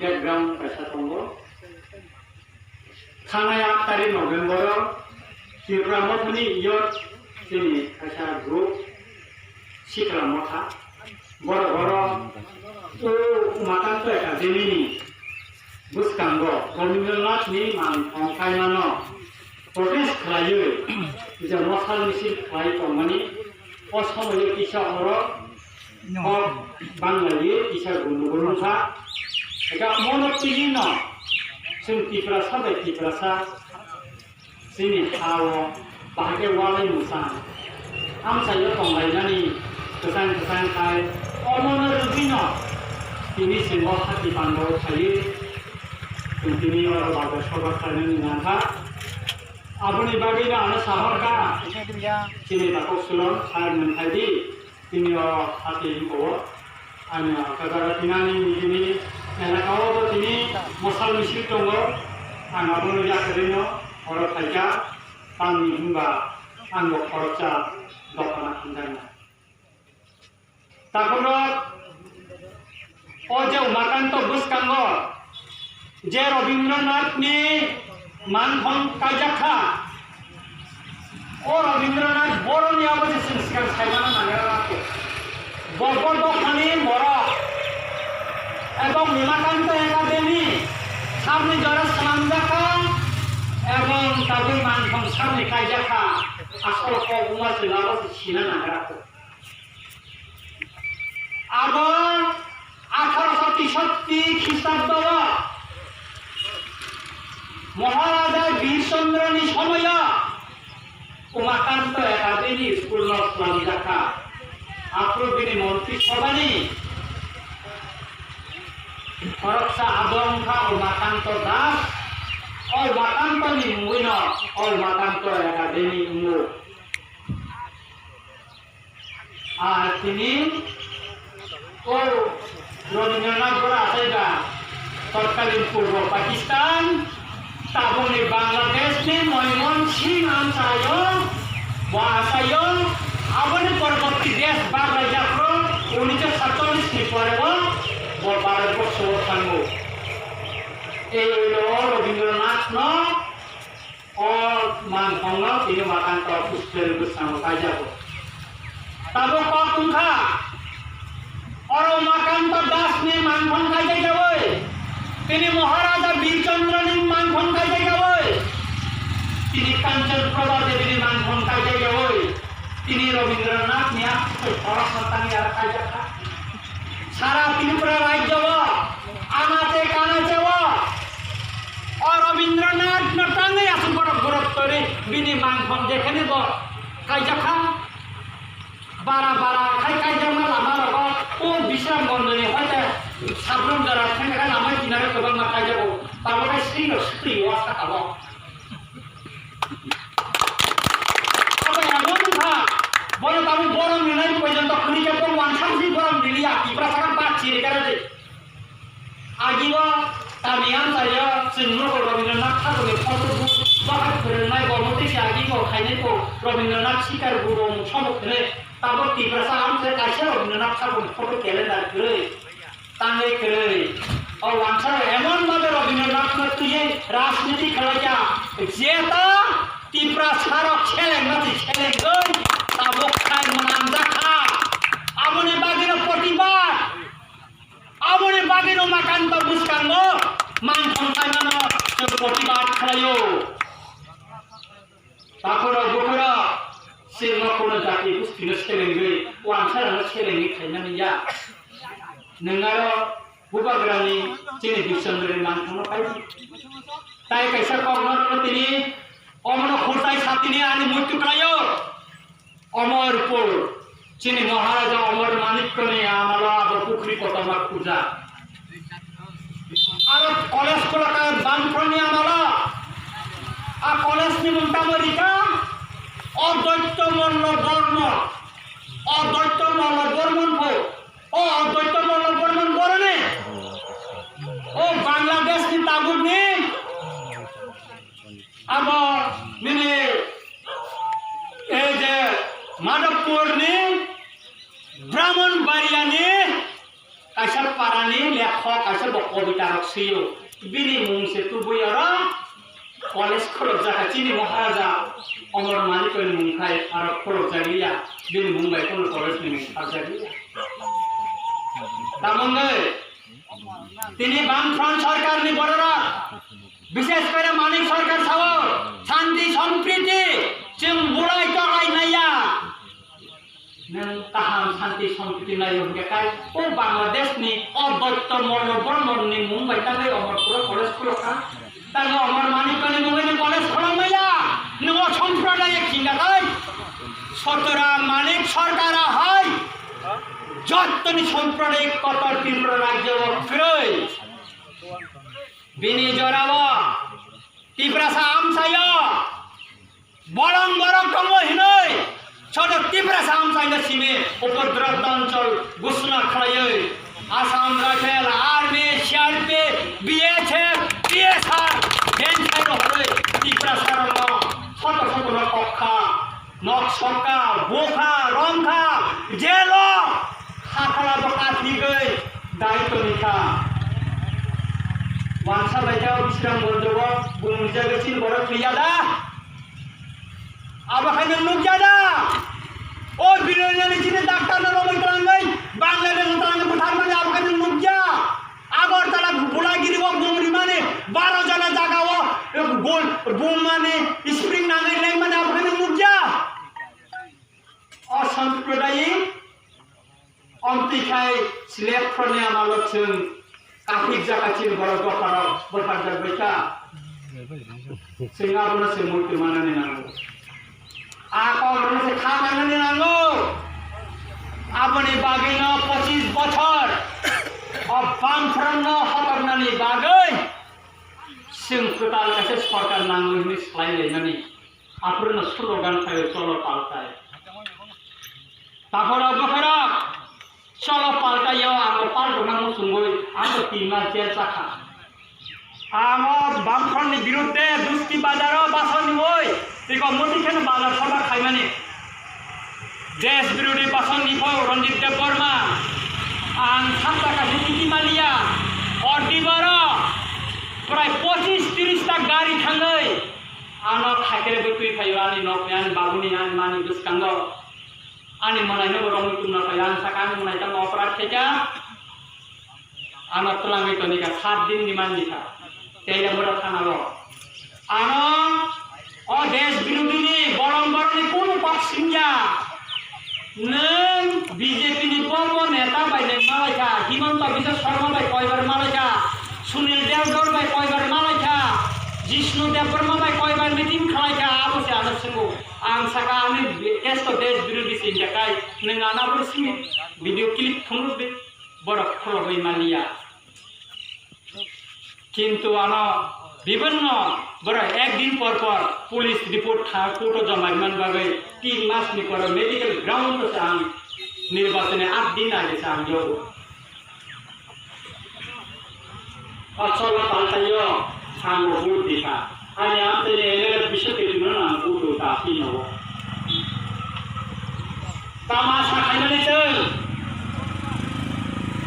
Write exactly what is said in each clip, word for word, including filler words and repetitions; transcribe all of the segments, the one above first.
Background kaisa tongo. Thangnai aat tarik November-o Tripura Mothani youth chini kaisa group Sikla Motha. Borok oro o Umakanto Academy ni bwskango Rabindranath ni mang thong khaimano protest khlaiwi je mosal misil khlai tongmani o somoio kisa oro kok banglaiwi kisa gunu gunu wngkha. Eka mono twijino chwng Tiprasa bai Tiprasa chini ha-o bahai khe walai mwchang amchaio tonglainani kwchang kwchang khai omono rwgwino tini chwng o hati pandao thaiwi chwng tini oro bagwi sobar khlainani nangkha. Aboni bagwino ano sahorkha chini takhuk Suron sir, nwng khai di. Tini o hati hinkho o ani o kajaga tinani nini elaka o bo tini mosal misil tongo. Ang abono yakarino oro phaikha, tamni hinba ang bo khoroksa dophana hamjaknai. Takhorok o je Umakanto bwskango je Rabindranath ni mangkhong kaijak kha. O Rabindranath boroni abo je chwng swkang saimano nangra kho. Bo bo dophani borok ebong Umakanto Academy sabni jora swnamjak kha ebong tabuk mangkhong sabni kaijak kha. Asol kok buma chwng abo se sina nangra kho. Abo atharo soti soti Khristabdo o Maharaja Bir Chandra ni somoyo Umakanto Academy school no swnamjak kha. Aphuru bini montri sobhani khoroksa abo wngkha Umakanto Das. O Umakanto ni mungwi no o Umakanto Academy wngo. Ar tini o Rabindranath bora asai ba totkalin purbo Pakistan, tabukni Bangladesh ni Moymon Singh amchaio bo asaio, aboni porborti desh baglaijak rok unisho satchallish ni pore bo bo Bharat borso o thango. Ei o Rabindranath no O mangkhongno tini Umakanto Puspel bwskango kaijago. Tabuk kok wngkha, oro Umakanto Das ni mangkhong kaijak jaui, tini Maharaja Bir Chandra ni mangkhong kaijak jaui, tini Kanchan Prabha Devi ni mangkhong kaijak jaui, tini Rabindranath ni akhai khoroksa tangwi aro kaijakha. Sara Tripura rajyo o, anache kanache o, o Rabindranath no tangwi aswk borok borok twi bini mangkhong jekhani bo kaijakha. Bara bara khai kaijakma lama rogo o Bisram Mondoli hoite Sabrum jora thangkha lama kinaro kwbangma kaijago. Tabukhe srino sutwi o saka o. Abo emon wngkha, bono tabuk borom rinai porjonto khwrwi khe bo wansam si borom riliya, Tiprasa khe bachiri khe rwdi. Agibo tamni amchaio chwng nugo Rabindranath Thakurni photo book bahai phwrwngnai bo, motwi se agibo khainai bo Rabindranath sikar guru mung sobo khwnwi, tabuk Tiprasa amchaio kaisa Rabindranath Thakurni photo calendar kwrwi. Tangwi kwrwi. O wansaro emon bhabe Rabindranathno twiwi rajniti khlaikha, jeta Tiprasarok selengma se selengwi tabuk khai mwnamjakha. Aboni bagwino protibad, aboni bagwino Umakanto bwskango mangkhong khaimano chwng protibad khlaio. Takhorok bukhorok chwngno kono jati gustino selengwi wansarano selengwi khaimani ya. Nwng aro bubagrani chini Biswandroni mangkhorno paidi. Tai kaisa kokno rwno tini omono khurtai satini ani muitu khlaio. Omorpur. Chini Maharaja Omor Manikyani amalo abo pukhri kotorma khurjak. Aro college khulakha Bamfront ni amalo. A college ni mung tamo rikha Advaita Malla Bormon. Advaita Malla Bormon pho. O Advaita Malla Bormon boroni. O Bangladesh ni tabuk ni. Abo nini ei je Madhavpur ni Brahmanbaria ni kaisa para Ani lekhok kaisa bo kobita rok swiyo. Bini mung se tubui oro college khuluk jaka chini Maharaja Amar Manik ni mung khai aro khuluk jagriya. Bini mung bai kono college ni mung khar jagriya. Tamongoi tini Bamfront sarkar ni bororok, bishes kore Manik sarkar sao, shanti sampriti, chwng bulai toklai naiya. Nwng kaham shanti sampriti naiyo hwnkhe kai, o Bangladesh ni o Doitto Mollo Bormon ni mung bai tangwi Amarpur o college khulukha. Tangwi Amar Manik ni mung bai college khuluk maya. Nwng o sampradaya khinga kai. Sotoram Manik sarkar hai. Jottoni sampradayik kotor Tripura rajyo o kwrwi. Bini jorao Tiprasa amchaio bolong borok tongo hinwi soto Tiprasa amchaino simi upodropta anchol gusuna khlaiwi Assam Rifle, Army, C R P F, B S F, T S R, Benchai rohorwi Tiprasa rokno soto soto no kokha. Nok sokha, bokha, romkha, jelo, hakala bo kathigwi dai tonikha. Wansa baikha Bisram Gonjobo, bumung jaga chini borok thwiya da? Abo khaino nukya da? O bilonani chini daktar no romwi twlangwi, Bangladesh twlangwi butharmani abo khaino nukya. Agartala Bulagiri o bumrimani baro jona jaga o, eh, bul-, bumani spring nangwi lengmani abo khaino nukya. O sampradayik omtwi khai slep phroni amalo chwng kaphik jaka chini borok dopharok bwtharjak baikha. Chwng abono se muitu manani nango. A kokrokno se kha manani nango. Aboni bagwino pochis bochor o Bamfront no hotoknani bagwi chwng kwtal kaisa sorkar nango hinwi swlailaimani. Aphuru no slogan phaio, "Cholo paltai." Takhorok bwkhairok, cholo paltaio, ang paltokna muchungwi, ang tin mas jail chakha. Ang o Bamfront ni birudde Duski Bazar o bason niwi, tiko muti kheno bazar sabha khaimani. Desh birodi bason nipho Ranjit Debbarma, ang sabta kaisa titi maliya, o dibaro prai pochis tiris ta gari thangwi, ano khaikhe bo twi phaio ani nokni, ani babuni, ani mani bwskango. Ani mwnaino bo romwi tongna phaio, ang sakha ani mwnai tamo operat khaikha. Ano twlangwi tonikha, sat din ni mannikha. Tei le mura thana o. Ano o desh birodhi ni bolong borok ni kunu kok singya. Nwng B J P ni bo bo neta bai nwng malaikha, Himanta Biswa Sarma bai koibar malaikha, Sunil Devgor bai koibar malaikha, Jishnu Debbarma bai koibar meeting khalaikha, abo se ano swngo. Ang saka ani case to desh birodhi singya kai, nwng ano abo simi video clip phunuk di, borok khulogwi maliya. Kintu ano bibinno borok ek din por por police report tha court o joma rimani bagwi tin mas ni pore medical ground o se ang nirbachoni at din age se ang yogo. O cholo paltaio ang bo vote dikha. Ani amtani M L A bisa twi no ang vote da phi no. Tama sa khaimani chwng.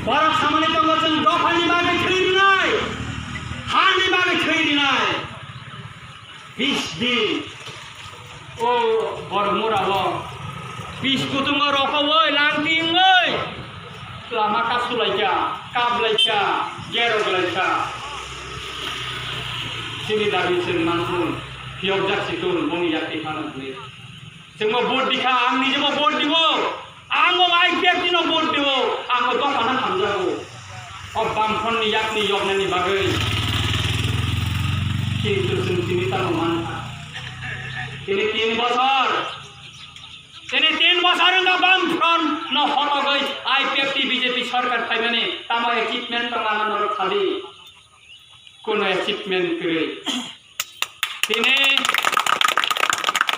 Borok samani tongo chwng dophani bagwi thwi rinai, hani bagwi thwi rinai. Bis di. O borok mura o. Bis kutungo rokowoi langti wngoi. Lama kasulaikha, kaplaikha, geroklaikha. Chini dabi chwng mankun, phiyokjak sikun, boni yakti phano hwnwi. Chwngbo vote dikha, ang nijebo vote dibo. Ang o I P F T no vote dibo, ang o dophano hamjago. O Bamfront ni yakni yoknani bagwi. Kintu chwng tini tamo mankha. Tini tin bosor. Tini tin bosor wngkha Bamfront no hotogwi I P F T B J P sarkar phaimani tamo achievement tong ano norok khali. Kuno achievement kwrwi. Tini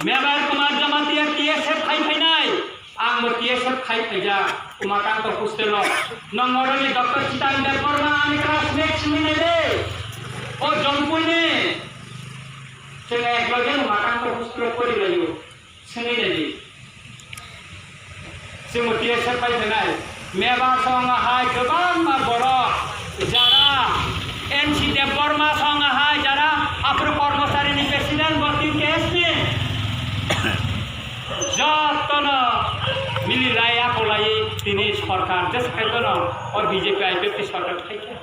Mebar Kumar Jamatia T S F khai phainai, ang bo T S F khai phaijak, Umakanta hostel o. Nongoroni Doctor Chitan Debbarma ani classmate simi nai de. O Jompuini. Chwng ekloge Umakanta hostel o pori laio. Sini nai di. Chwng T S F pai phainai. Mebar song hai kwbangma borok Jotono mili lai akolai tini sorkar, je sakai tono o B J P I P F T sorkar khaikha.